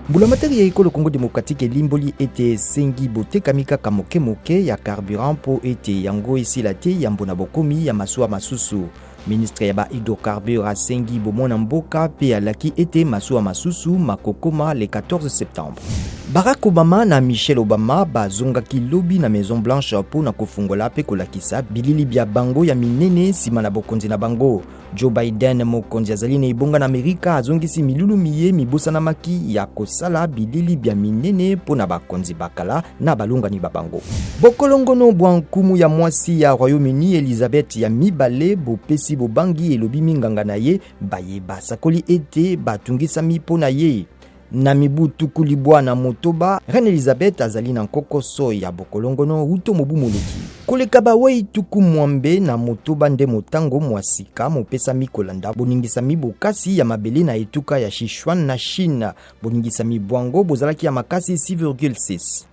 Mbulamatari ya ekolo Congo Democratique elimboli ete esengi botekami kaka moke moke ya carburant mpo ete yango esila te yambo na bokomi ya masuwa masusu. Ministre ya ba hydrocarbures asengi bomona mboka mpe alaki ete masuwa masusu makokoma le 14 septembre. Barack Obama na Michelle Obama bazongaki lobi na Maison Blanche mpo na kofungola mpe kolakisa bilili bya bango ya minene nsima na bokonzi na bango. Joe Biden, mokonzi azali na ebonga na Amerika, azongisi milulu miye mibosanamaki ya kosala bilili bya minene mpo na bakonzi bakala na balongani ba bango. Bokolongono bwa nkumu ya mwasi ya Royaume-Uni Elizabeth ya mibale bopesi bobangi, elobi minganga na ye baye basakoli ete batungisami mpo na ye. Na mibu 96, Reine Elizabeth azali na nkokoso ya bokolongono wuto mobu moleki. Koleka bawei 86 nde motango mwa sika mopesami kolanda boningisami bokasi ya mabele na etuka ya Sichuan na Chine. Boningisami bwango bozalaki ya makasi 6,6.